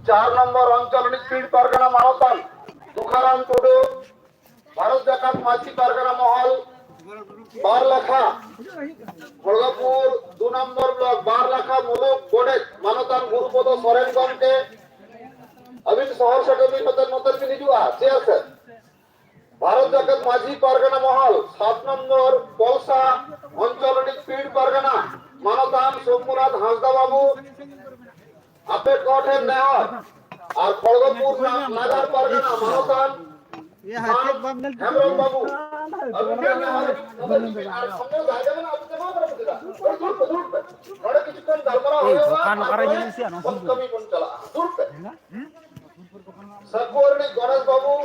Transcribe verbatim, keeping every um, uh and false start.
ᱪᱟᱨ ᱱᱚᱢᱵᱚᱨ ᱚᱧᱪᱚᱞ ᱨᱤᱱᱤᱡ ᱯᱤᱲ ᱯᱟᱨᱜᱟᱱᱟ ᱢᱟᱱᱚᱛᱟᱱ ᱛᱩᱠᱟᱨᱟᱢ ᱴᱩᱰᱩ, ᱵᱷᱟᱨᱚᱛ ᱡᱟᱠᱟᱛ ᱢᱟᱹᱡᱷᱤ ᱯᱟᱨᱜᱟᱱᱟ ᱢᱚᱦᱚᱞ ᱵᱟᱨ ᱞᱟᱠᱷᱟ, ᱠᱷᱚᱲᱜᱚᱯᱩᱨ ᱫᱩ ᱱᱚᱢᱵᱚᱨ ᱵᱞᱚᱠ ᱵᱟᱨ ᱞᱟᱠᱷᱟ ᱢᱩᱞᱩᱠ ᱜᱚᱰᱮᱛ ᱢᱟᱱᱚᱛᱟᱱ ᱜᱩᱨᱩᱯᱚᱫᱚ ᱥᱚᱨᱮᱱ ᱜᱚᱢᱠᱮ, ᱟᱹᱵᱤᱱ ᱥᱚᱦᱚᱨ ᱥᱮᱴᱮᱨ ᱵᱤᱱ, ᱱᱚᱛᱮ, ᱱᱚᱛᱮ ᱵᱤᱱ ᱦᱤᱡᱩᱜᱼᱟ, ᱪᱮᱭᱟᱨ ᱥᱮᱫ᱾ ᱵᱷᱟᱨᱚᱛ ᱡᱟᱠᱟᱛ ᱢᱟᱹᱡᱷᱤ ᱯᱟᱨᱜᱟᱱᱟ ᱢᱚᱦᱚᱞ ᱥᱟᱛ ᱱᱚᱢᱵᱚᱨ ᱯᱚᱞᱥᱟ ᱚᱧᱪᱚᱞ ᱨᱤᱱᱤᱡ ᱯᱤᱲ ᱯᱟᱨᱜᱟᱱᱟ ᱢᱟᱱᱚᱛᱟᱱ ᱥᱳᱢᱱᱟᱛᱷ ᱦᱟᱸᱥᱫᱟ ᱵᱟᱵᱩ, ᱟᱯᱮ ᱠᱚ ᱴᱷᱮᱱ ᱱᱮᱦᱚᱨ, ᱟᱨ ᱠᱷᱚᱲᱜᱚᱯᱩᱨ ᱱᱟ-, ᱱᱟᱜᱟᱨ ᱯᱟᱨᱜᱟᱱᱟ ᱢᱟᱱᱚᱛᱟᱱ ᱦᱮᱢᱵᱨᱚᱢ ᱵᱟᱵᱩ, ᱟᱹᱵᱤᱱ ᱴᱷᱮᱱ ᱱᱮᱦᱚᱨ, ᱟᱨ ᱥᱟᱢᱱᱮ ᱡᱟᱭᱜᱟ ᱢᱮᱱᱟᱜᱼᱟ, ᱟᱹᱵᱤᱱ ᱪᱟᱵᱟ ᱠᱟᱱᱟ, ᱵᱩᱡᱷᱟᱹᱣ ᱫᱟ? ᱫᱩᱲᱩᱵ ᱯᱮ, ᱫᱩᱲᱩᱵ ᱯᱮ᱾ ᱱᱚᱰᱮ ᱠᱤᱪᱷᱩ ᱠᱷᱚᱱ ᱜᱟᱞᱢᱟᱨᱟᱣ ᱦᱩᱭᱩᱜᱼᱟ, ᱛᱟᱨᱯᱚᱨᱮ ᱠᱟᱹᱢᱤ ᱵᱚᱱ ᱪᱟᱞᱟᱜᱼᱟ᱾ ᱫᱩᱲᱩᱵ ᱯᱮ᱾ ᱥᱟᱹᱠᱩᱣᱟᱹ ᱨᱤᱱᱤᱡ ᱜᱚᱬᱮᱥ ᱵᱟᱹᱵᱩ,